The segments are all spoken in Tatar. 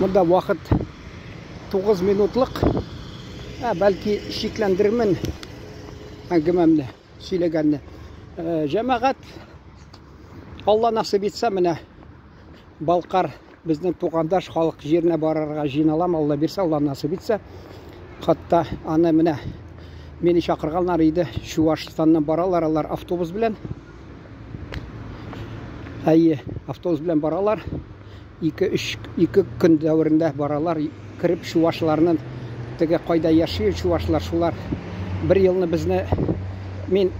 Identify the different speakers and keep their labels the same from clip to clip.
Speaker 1: Монда вакыт 9 минутлык. Ә, бәлки шикләндермен әңгәмәмне, сөйләгәнне. Җәмәгать, Алла насыйп итсә, менә Балкар безнең тугандаш халык җиренә барырга җыйналам, Алла бирсә, Алла насыйп итсә. Хатта аны менә мине чакырганнар иде, Чуашстаннан баралар алар автобус белән. Әйе, автобус белән баралар. 2-3 2 көн дәверендә баралар, кереп чувашларның теге кайда яши чувашлар, шулар бер елны безне мин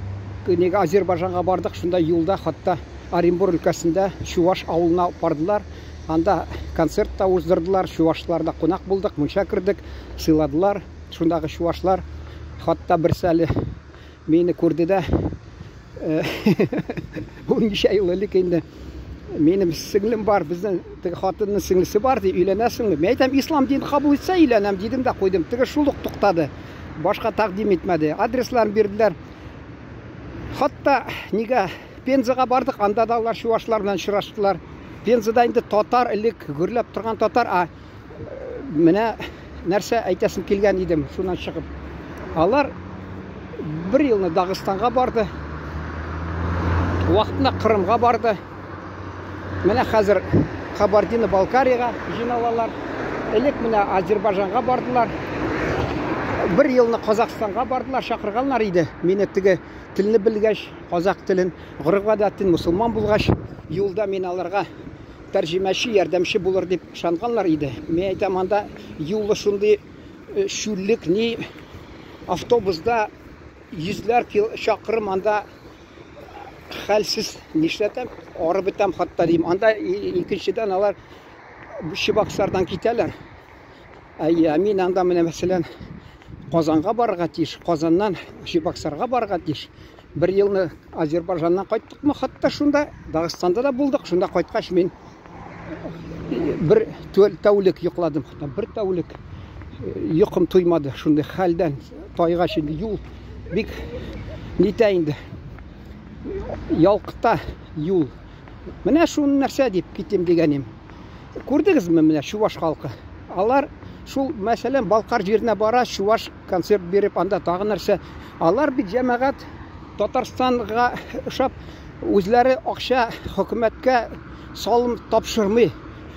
Speaker 1: нигә Азербайҗанга бардык, шунда юлда хатта Оренбур өлкәсендә чуваш авылына бардылар. Анда концерт та уздырдылар, чувашларда кунак булдык, мунча кердек, сыйладылар. Шундагы чувашлар хатта берсе әле мине күрде дә, бу ничә ел элек инде, минем сеңлем бар, безнең теге хатынның сеңлесе бар, ди, өйләнәсеңме? Мин әйтәм, ислам динен кабул итсә өйләнәм, дидем дә куйдым. Теге шул ук туктады. Башка тәкъдим итмәде. Адресларын бирделәр. Хатта нигә Пензага бардык, анда да алар чувашлар белән очраштылар. Пензада инде татар элек гөрләп торган татар, а менә нәрсә әйтәсем килгән идем шуннан чыгып. Алар бер елны Дагыстанга барды. Вакытында Кырымга барды. Менә хәзер Кабардино-Балкариягә җыйналалар. Элек менә Азербайҗанга бардылар. Бер елны Казахстанга бардылар, чакырганнар иде. Мине теге телне белгәч, казак телен, гореф-гадәтен, мусульман булгач, юлда мин аларга тәрҗемәче, ярдәмче булыр дип ышанганнар иде. Мин әйтәм, анда юлы шундый э, чүллек, ни автобуста йөзләр чакрым анда хәлсез нишләтәм, арып бетәм хатта дим. Анда икенчедән алар Чебоксардан китәләр. Әйе, мин анда менә мәсәлән Казанга барырга тиеш, Казаннан Чебоксарга барырга тиеш. Бер елны Азербайҗаннан кайттыкмы, хатта шунда Дагыстанда да булдык. Шунда кайткач мин бер тәүлек йокладым, хатта бер тәүлек йокым туймады. Шундый хәлдән тайгач инде юл бик нитә инде. Ялкыта юл. Менә шуны нәрсә дип китим дигәнем. Күрдегезме менә чуваш халкы? Алар шул, мәсәлән, Балкар җиренә бара, чуваш концерт биреп, анда тагы нәрсә. Алар бит җәмәгать Татарстанга ошап үзләре акча хөкүмәткә салым тапшырмый.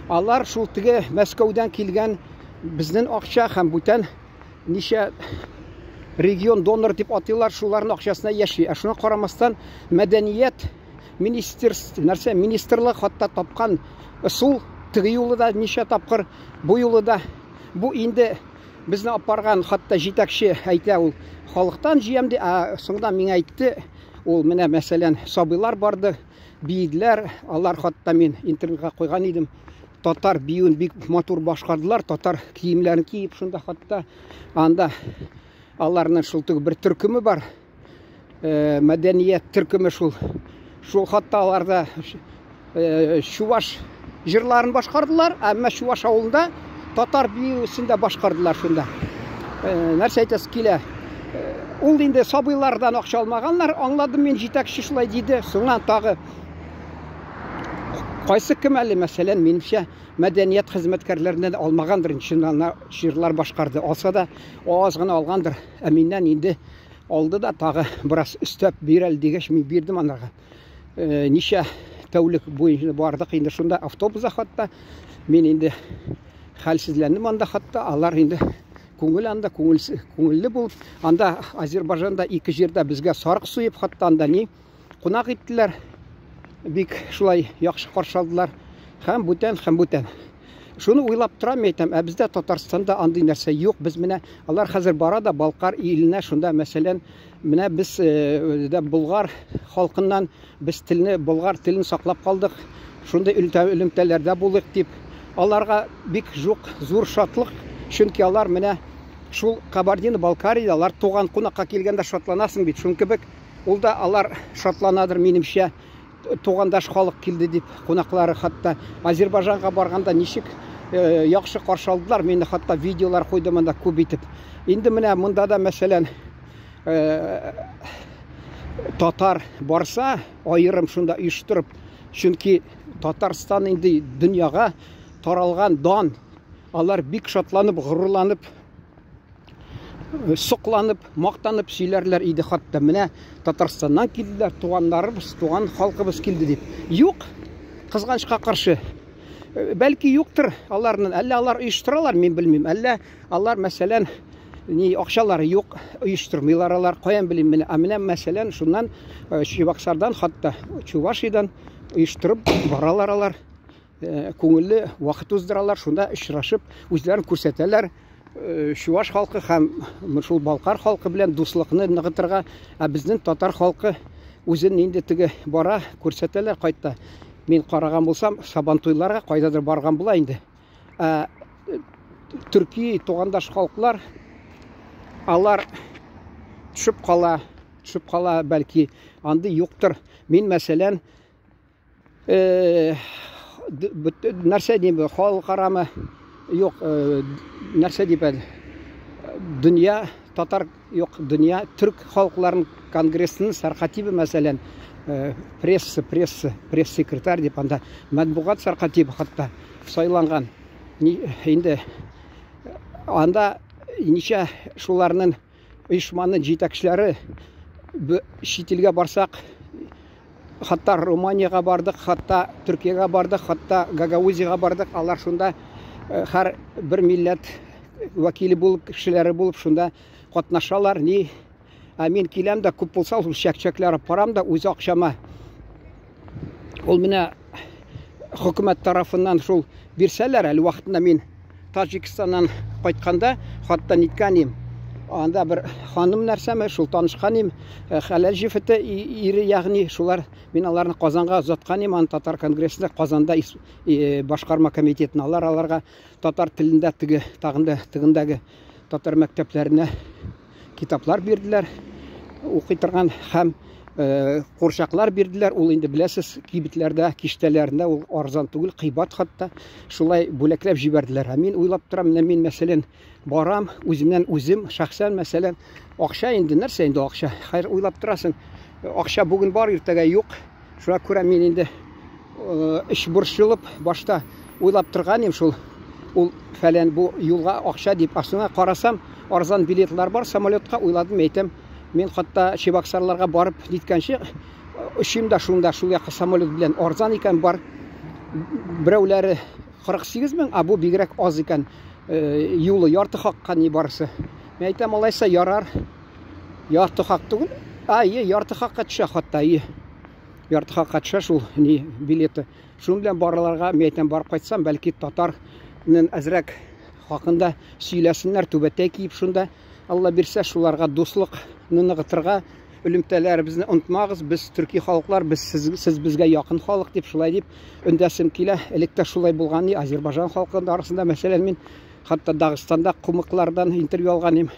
Speaker 1: Алар шул теге Мәскәүдән килгән безнең акча һәм бүтән ничә регион донор дип атыйлар, шуларның акчасына яши. Ә шуңа карамастан мәдәният министр нәрсә министрлык хатта тапкан ысул теге юлы да ничә тапкыр, бу юлы да бу инде безне апарган хатта җитәкче әйтә ул халыктан җыям ди, ә соңдан миңа әйтте, ул менә мәсәлән сабыйлар барды, биеделәр, алар хатта мин интернетка куйган идем. Татар биюен бик матур башкардылар, татар киемнәрен киеп шунда хатта анда аларның шул теге бер төркеме бар, Э, мәдәният төркеме шул. Шул хатта аларда э, чуваш җырларын башкардылар, әмма чуваш авылында татар биюсен дә башкардылар шунда. Э, нәрсә әйтәсе килә? Ул инде сабыйлардан акча алмаганнар, аңладым мин, җитәкче шулай диде. Соңыннан тагы кайсы кем әле, мәсәлән, минемчә, мәдәният хезмәткәрләреннән алмагандыр, чыннан җырлар башкарды. Алса да, аз гына алгандыр. Ә миннән инде алды да тагы бераз өстәп бир әле дигәч, мин бирдем анарга. Э, ничә тәүлек буенча бардык инде шунда автобуста хатта. Мин инде хәлсезләндем анда хатта. Алар инде күңел анда күңелсез, күңелле булып, анда Азербайҗанда ике җирдә безгә сарык суеп хатта анда ни кунак иттеләр. Бик шулай яхшы каршы алдылар. Һәм бүтән, һәм бүтән. Шуны уйлап торам, әйтәм, ә бездә Татарстанда андый нәрсә юк. Без менә алар хәзер бара да Балкар иленә, шунда мәсәлән, менә без э, дә болгар халкыннан без телне, болгар телен саклап калдык. Шундый элемтәләрдә булыйк дип, аларга бик жук зур шатлык, чөнки алар менә шул Кабардино-Балкариядә алар туган кунакка килгәндә шатланасың бит, шуның кебек ул да алар шатланадыр, минемчә. Тугандаш халык килде дип кунаклары хатта Азербайҗанга барганда ничек э, яхшы каршы алдылар мине, хатта видеолар куйды монда күп итеп. Инде менә монда да мәсәлән э, татар барса, аерым шунда оештырып, чөнки Татарстан инде дөньяга таралган дан. алар бик шатланып, горурланып, сокланып, мактанып сөйләрләр иде хатта. Менә Татарстаннан килделәр, туганнарыбыз, туган халкыбыз килде дип. Юк, кызганычка каршы. Бәлки юктыр аларның, әллә алар оештыралар, мин белмим. Әллә алар, мәсәлән, ни акчалары юк, оештырмыйлар алар, каян белим менә. Ә менә мәсәлән, шуннан Чебоксардан, хатта Чувашиядән оештырып баралар алар. Күңелле вакыт уздыралар, шунда очрашып, үзләрен күрсәтәләр. Чуваш халкы һәм шул балкар халкы белән дуслыкны ныгытырга, ә безнең татар халкы үзен инде теге бара, күрсәтәләр кайтта. Мин караган булсам, Сабантуйларга кайдадыр барган була инде. Ә төрки тугандаш халыклар алар төшеп кала, төшеп кала, бәлки андый юктыр. Мин мәсәлән, нәрсә дим, халыкарамы, юк, нәрсә дип әле, дөнья татар, юк, дөнья төрк халыкларының конгрессының сәркатибе, мәсәлән, пресса, пресса, пресс-секретарь дип анда матбугат сәркатибе хатта сайланган. Инде анда ничә шуларның оешманың җитәкчеләре чит илгә барсак, хатта Руманиягә бардык, хатта Төркиягә бардык, хатта Гагаузиягә бардык. Алар шунда һәр бер милләт вәкиле булып, кешеләре булып шунда катнашалар. Ни, ә мин киләм дә, күп булса шул чәкчәкләр алып барам да үз акчама. Ул менә хөкүмәт тарафыннан шул бирсәләр, әле вакытында мин Таҗикстаннан кайтканда хатта ниткән им. Анда бер ханым нәрсәме, шул танышкан им, хәләл җефете ире, ягъни шулар мин аларны Казанга озаткан им, аны татар конгрессында Казанда башкарма комитетына алар аларга татар телендә теге тагын да тегендәге татар мәктәпләренә китаплар бирделәр укый торган һәм курчаклар бирделәр. Ул инде беләсез, кибетләрдә, киштәләрендә ул арзан түгел, кыйбат хатта. Шулай бүләкләп җибәрделәр. Ә мин уйлап торам, менә мин мәсәлән барам, үземнән үзем, шәхсән мәсәлән, акча инде, нәрсә инде акча? Хәер, уйлап торасың, акча бүген бар, иртәгә юк. Шуңа күрә мин инде эч борчылып, башта уйлап торган идем шул, ул фәлән бу юлга акча дип. Астына карасам, арзан билетлар бар самолетка, уйладым, әйтәм, мин хатта Чебоксарларга барып җиткәнче очыйм да шунда, шул якка самолет белән арзан икән бар. Берәүләре 48 мең, ә бу бигрәк аз икән. Юлы ярты хакка ни барысы. Мин әйтәм, алайса ярар. Ярты хак түгел. А, е, ярты хакка төшә хатта, е. Ярты хакка төшә шул ни билеты. Шуның белән барыларга мин әйтәм, барып кайтсам, бәлки татарның әзрәк хакында сөйләсеннәр, түбәтәй киеп шунда. Алла бирсә, шуларга дуслыкны ныгытырга, элемтәләребезне онытмагыз, без төрки халыклар, без сез, сез безгә якын халык дип, шулай дип өндәсем килә. Элек тә шулай булган, Азербайҗан халкы арасында, мәсәлән, мин хатта Дагыстанда кумыклардан интервью алган идем.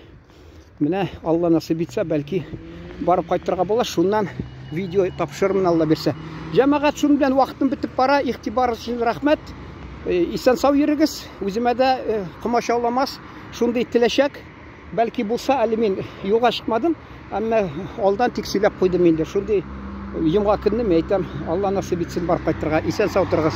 Speaker 1: Менә Алла насыйп итсә, бәлки барып кайтырга була. Шуннан видео тапшырырмын, Алла бирсә. Җәмәгать, шуның белән вакытым бетеп бара. Игътибарыгыз өчен рәхмәт. Исән сау йөрегез. Үземә дә комачауламас. Шундый теләчәк. Бәлки булса, әле мин юлга чыкмадым, әмма алдан тик сөйләп куйдым инде. Шундый йомга көнне мин әйтәм, Алла насыйп итсен барып кайтырга. Исән сау торыгыз.